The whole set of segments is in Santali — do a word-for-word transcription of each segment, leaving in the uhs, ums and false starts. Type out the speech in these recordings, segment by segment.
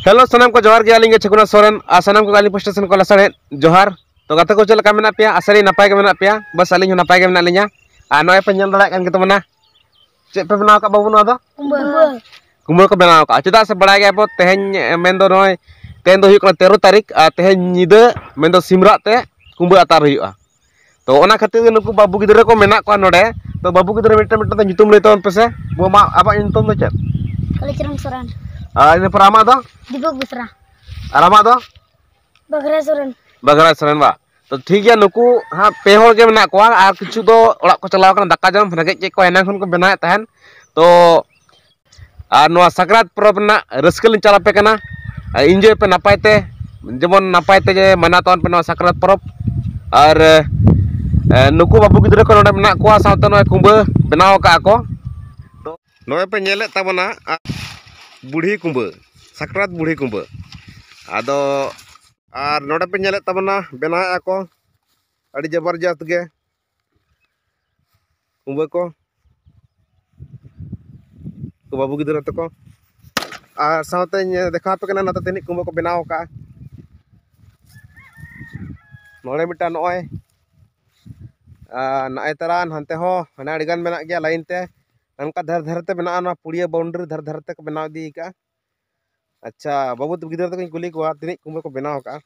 ᱦᱮᱞᱳ, ᱥᱟᱱᱟᱢ ᱠᱚ ᱡᱚᱦᱟᱨ ᱜᱮ᱾ ᱟᱹᱞᱤᱧ ᱜᱮ ᱪᱷᱮᱠᱩᱱᱟ ᱥᱚᱨᱮᱱ, ᱟᱨ ᱥᱟᱱᱟᱢ ᱠᱚᱜᱮ ᱟᱹᱞᱤᱧ ᱯᱟᱥᱴᱟ ᱥᱮᱱ ᱠᱚ ᱞᱟᱥᱟᱲᱦᱮᱫ ᱡᱚᱦᱟᱨ᱾ ᱛᱚ ᱜᱟᱛᱮ ᱠᱚ, ᱪᱮᱫ ᱞᱮᱠᱟ ᱢᱮᱱᱟᱜ ᱯᱮᱭᱟ? ᱟᱥᱟ ᱟᱹᱞᱤᱧ ᱦᱚᱸ ᱱᱟᱯᱟᱭ ᱜᱮ ᱢᱮᱱᱟᱜ ᱞᱤᱧᱟ᱾ ᱟᱨ ᱱᱚᱜᱼᱚᱭ ᱯᱮ ᱧᱮᱞ ᱫᱟᱲᱮᱭᱟᱜ ᱠᱟᱱ ᱜᱮ ᱛᱟᱵᱚᱱᱟ, ᱪᱮᱫ ᱯᱮ ᱵᱮᱱᱟᱣ ᱟᱠᱟᱫ ᱵᱟᱹᱵᱩ ᱱᱚᱣᱟ ᱫᱚ? ᱠᱩᱢᱵᱟᱹ᱾ ᱠᱩᱢᱵᱟᱹ ᱠᱚ ᱵᱮᱱᱟᱣ ᱟᱠᱟᱫᱼᱟ᱾ ᱪᱮᱫᱟᱜ ᱥᱮ ᱵᱟᱲᱟᱭ ᱜᱮᱭᱟ ᱵᱚ, ᱛᱮᱦᱮᱧ, ᱮ, ᱢᱮᱱᱫᱚ ᱱᱚᱜᱼᱚᱭ ᱛᱮᱦᱮᱧ ᱫᱚ ᱦᱩᱭᱩᱜ ᱠᱟᱱᱟ ᱛᱮᱨᱚ ᱛᱟᱹᱨᱤᱠᱷ, ᱟᱨ ᱛᱮᱦᱮᱧ ᱧᱤᱫᱟᱹ ᱢᱮᱱᱫᱚ ᱥᱤᱢᱨᱟᱜ ᱛᱮ ᱠᱩᱢᱵᱟᱹ ᱟᱛᱟᱨ ᱦᱩᱭᱩᱜᱼᱟ᱾ ᱛᱚ ᱚᱱᱟ ᱠᱷᱟᱹᱛᱤᱨ ᱜᱮ ᱱᱩᱠᱩ ᱵᱟᱹᱵᱩ ᱜᱤᱫᱽᱨᱟᱹ ᱠᱚ ᱢᱮᱱᱟᱜ ᱠᱚᱣᱟ ᱱᱚᱰᱮ᱾ ᱛᱚ ᱵᱟᱹᱵᱩ ᱜᱤᱫᱽᱨᱟᱹ ᱢᱤᱫᱴᱟᱝ ᱢᱤᱫᱴᱟᱝ ᱛᱮ ᱧᱩᱛᱩᱢ ᱞᱟᱹᱭ ᱛᱟᱵᱚᱱ ᱯᱮᱥᱮ᱾ ᱵᱚ, ᱢᱟ, ᱟᱢᱟᱜ ᱧᱩᱛᱩᱢ ᱫᱚ ᱪᱮᱫ? ᱠᱟᱞᱤᱪᱚᱨᱚᱱ ᱥᱚᱨᱮᱱ᱾ ᱟᱨ ᱤᱱᱟᱹ ᱯᱚᱨ ᱟᱢᱟᱜ ᱫᱚ? ᱫᱤᱯᱚᱠ ᱵᱮᱥᱨᱟ᱾ ᱟᱨ ᱟᱢᱟᱜ ᱫᱚ? ᱵᱟᱜᱷᱨᱟ ᱥᱚᱨᱮᱱ᱾ ᱵᱟᱜᱷᱨᱟ ᱥᱚᱨᱮᱱ ᱵᱟ᱾ ᱛᱚ ᱴᱷᱤᱠ ᱜᱮᱭᱟ, ᱱᱩᱠᱩ ᱦᱟᱸᱜ ᱯᱮ ᱦᱚᱲ ᱜᱮ ᱢᱮᱱᱟᱜ ᱠᱚᱣᱟ, ᱟᱨ ᱠᱤᱪᱷᱩ ᱫᱚ ᱚᱲᱟᱜ ᱠᱚ ᱪᱟᱞᱟᱣ ᱠᱟᱱᱟ ᱫᱟᱠᱟ ᱡᱚᱢ, ᱨᱮᱸᱜᱮᱡ ᱠᱮᱫ ᱠᱚᱣᱟ, ᱮᱱᱟᱝ ᱠᱷᱚᱱ ᱠᱚ ᱵᱮᱱᱟᱣᱮᱫ ᱛᱟᱦᱮᱱ᱾ ᱛᱚ ᱟᱨ ᱱᱚᱣᱟ ᱥᱟᱠᱨᱟᱛ ᱯᱚᱨᱚᱵᱽ ᱨᱮᱱᱟᱜ ᱨᱟᱹᱥᱠᱟᱹ ᱞᱤᱧ ᱪᱟᱞ ᱟᱯᱮ ᱠᱟᱱᱟ᱾ ᱟᱨ enjoy ᱯᱮ ᱱᱟᱯᱟᱭ ᱛᱮ, ᱡᱮᱢᱚᱱ ᱱᱟᱯᱟᱭ ᱛᱮ ᱡᱮ ᱢᱟᱱᱟᱣ ᱛᱟᱵᱚᱱ ᱯᱮ ᱱᱚᱣᱟ ᱥᱟᱠᱨᱟᱛ ᱯᱚᱨᱚᱵᱽ᱾ ᱟᱨ, ᱮ, ᱱᱩᱠᱩ ᱵᱟᱹᱵᱩ ᱜᱤᱫᱽᱨᱟᱹ ᱠᱚ ᱱᱚᱰᱮ ᱢᱮᱱᱟᱜ ᱠᱚᱣᱟ, ᱥᱟᱶᱛᱮ ᱱᱚᱜᱼᱚᱭ ᱠᱩᱢᱵᱟᱹ ᱵᱮᱱᱟᱣ ᱟᱠᱟᱫᱼᱟ ᱠᱚ᱾ ᱱᱚᱜᱼᱚᱭ ᱯᱮ ᱧᱮᱞᱮᱫ ᱛᱟᱵᱚᱱᱟ, ᱟ, ᱵᱩᱲᱦᱤ ᱠᱩᱢᱵᱟᱹ, ᱥᱟᱠᱨᱟᱛ ᱵᱩᱲᱦᱤ ᱠᱩᱢᱵᱟᱹ᱾ ᱟᱫᱚ, ᱟᱨ ᱱᱚᱰᱮ ᱯᱮ ᱧᱮᱞᱮᱫ ᱛᱟᱵᱚᱱᱟ, ᱵᱮᱱᱟᱣᱮᱫᱼᱟ ᱠᱚ ᱟᱹᱰᱤ ᱡᱚᱵᱚᱨᱡᱚᱥᱛ ᱜᱮ᱾ ᱠᱩᱢᱵᱟᱹ ᱠᱚ, ᱠᱚ ᱵᱟᱹᱵᱩ ᱜᱤᱫᱽᱨᱟᱹ ᱛᱟᱠᱚ᱾ ᱟᱨ ᱥᱟᱶᱛᱮᱧ ᱫᱮᱠᱷᱟᱣ ᱟᱯᱮ ᱠᱟᱱᱟ ᱱᱚᱛᱮ ᱛᱤᱱᱟᱹᱜ ᱠᱩᱢᱵᱟᱹ ᱠᱚ ᱵᱮᱱᱟᱣ ᱟᱠᱟᱫᱼᱟ᱾ ᱱᱚᱰᱮ ᱢᱤᱫᱴᱟᱝ ᱱᱚᱜᱼᱚᱭ, ᱟᱨ ᱱᱚᱜᱼᱚᱭ ᱛᱟᱨᱟ ᱦᱟᱱᱛᱮ ᱦᱚᱸ ᱦᱟᱱᱮ ᱟᱹᱰᱤᱜᱟᱱ ᱢᱮᱱᱟᱜ ᱜᱮᱭᱟ line ᱛᱮ᱾ ᱚᱱᱠᱟ ᱫᱷᱟᱨᱮ ᱫᱷᱟᱨᱮ ᱛᱮ ᱢᱮᱱᱟᱜᱼᱟ, ᱱᱚᱣᱟ ᱯᱩᱲᱤᱭᱟᱹ boundary ᱫᱷᱟᱨᱮ ᱫᱷᱟᱨᱮ ᱛᱮᱠᱚ ᱵᱮᱱᱟᱣ ᱤᱫᱤ ᱟᱠᱟᱫᱼᱟ᱾ ᱟᱪᱪᱷᱟ, ᱵᱟᱹᱵᱩ ᱛᱟᱠᱚ ᱜᱤᱫᱽᱨᱟᱹ ᱛᱟᱠᱚᱧ ᱠᱩᱞᱤ ᱠᱚᱣᱟ, ᱛᱤᱱᱟᱹᱜ ᱠᱩᱢᱵᱟᱹ ᱠᱚ ᱵᱮᱱᱟᱣ ᱟᱠᱟᱫᱼᱟ?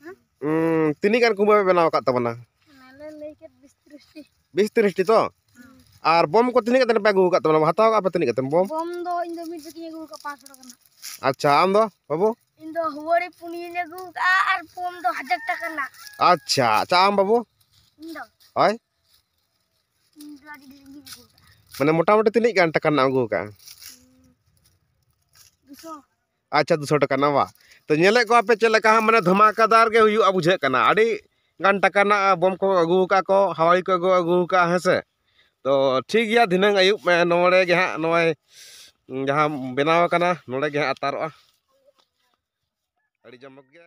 ᱦᱮᱸ? ᱩᱸ, ᱛᱤᱱᱟᱹᱜ ᱜᱟᱱ ᱠᱩᱢᱵᱟᱹ ᱯᱮ ᱵᱮᱱᱟᱣ ᱟᱠᱟᱫ ᱛᱟᱵᱚᱱᱟ? ᱚᱱᱟᱞᱮ ᱞᱟᱹᱭ ᱠᱮᱫ, ᱵᱤᱥ ᱛᱤᱨᱤᱥ ᱴᱤ᱾ ᱵᱤᱥ ᱛᱤᱨᱤᱥ ᱴᱤ ᱛᱚ? ᱦᱮᱸ᱾ ᱟᱨ ᱵᱳᱢ ᱠᱚ ᱛᱤᱱᱟᱹᱜ ᱠᱟᱛᱮ ᱯᱮ ᱟᱹᱜᱩ ᱟᱠᱟᱫ ᱛᱟᱵᱚᱱᱟ? ᱦᱟᱛᱟᱣ ᱟᱠᱟᱫ ᱯᱮ ᱛᱤᱱᱟᱹᱜ ᱠᱟᱛᱮ ᱵᱳᱢ? ᱵᱳᱢ ᱫᱚ ᱤᱧ ᱫᱚ ᱢᱤᱫ ᱨᱮᱜᱮᱧ ᱟᱹᱜᱩ ᱟᱠᱟᱫ, ᱯᱟᱸᱪᱥᱚ ᱴᱟᱠᱟ ᱨᱮᱱᱟᱜ᱾ ᱟᱪᱪᱷᱟ, ᱟᱢ ᱫᱚ ᱵᱟᱹᱵᱩ? ᱤᱧ ᱫᱚ ᱦᱩᱣᱟᱹᱲᱤ ᱯᱩᱱᱭᱟᱹᱧ ᱟᱹᱜᱩ ᱟᱠᱟᱫᱼᱟ ᱟᱨ ᱵᱳᱢ ᱫᱚ ᱦᱟᱡᱟᱨ ᱴᱟᱠᱟ ᱨᱮᱱᱟᱜ᱾ ᱟᱪᱪᱷᱟ, ᱟᱪᱪᱷᱟ, ᱟᱢ ᱵᱟᱹᱵᱩ? ᱤᱧ ᱫᱚ? ᱦᱳᱭ? ᱤᱧ ᱫᱚ ᱟᱹᱰᱤ ᱰᱷᱮᱨ ᱜᱤᱧ ᱟᱹᱜᱩ ᱟᱠᱟᱫᱼᱟ᱾ ᱢᱟᱱᱮ ᱢᱚᱴᱟᱢᱩᱴᱤ ᱛᱤᱱᱟᱹᱜ ᱜᱟᱱ ᱴᱟᱠᱟ ᱨᱮᱱᱟᱜ ᱮᱢ ᱟᱹᱜᱩ ᱟᱠᱟᱫᱼᱟ? ᱫᱩᱥᱚ᱾ ᱟᱪᱪᱷᱟ, ᱫᱩᱥᱚ ᱴᱟᱠᱟ ᱨᱮᱱᱟᱜ ᱵᱟ? ᱛᱚ ᱧᱮᱞᱮᱫ ᱠᱚᱣᱟ ᱯᱮ ᱪᱮᱫ ᱞᱮᱠᱟ ᱦᱟᱸᱜ, ᱢᱟᱱᱮ ᱫᱷᱟᱢᱟᱠᱟᱫᱟᱨ ᱜᱮ ᱦᱩᱭᱩᱜᱼᱟ ᱵᱩᱡᱷᱟᱹᱜ ᱠᱟᱱᱟ᱾ ᱟᱹᱰᱤ ᱜᱟᱱ ᱴᱟᱠᱟ ᱨᱮᱱᱟᱜ ᱵᱳᱢ ᱠᱚ ᱟᱹᱜᱩ ᱟᱠᱟᱫ ᱠᱚ, ᱦᱟᱣᱟᱲᱤ ᱠᱚ ᱟᱹᱜᱩ, ᱟᱹᱜᱩ ᱟᱠᱟᱫᱼᱟ, ᱦᱮᱸ ᱥᱮ᱾ ᱛᱚ ᱴᱷᱤᱠ ᱜᱮᱭᱟ, ᱫᱷᱤᱱᱟᱹᱝ ᱟᱹᱭᱩᱵ, ᱮ, ᱱᱚᱰᱮ ᱜᱮ ᱦᱟᱸᱜ ᱱᱚᱜᱼᱚᱭ ᱡᱟᱦᱟᱸ ᱵᱮᱱᱟᱣ ᱟᱠᱟᱱᱟ, ᱱᱚᱰᱮ ᱜᱮ ᱦᱟᱸᱜ ᱟᱛᱟᱨᱚᱜᱼᱟ᱾ ᱟᱹᱰᱤ ᱡᱚᱢᱚᱠ ᱜᱮ᱾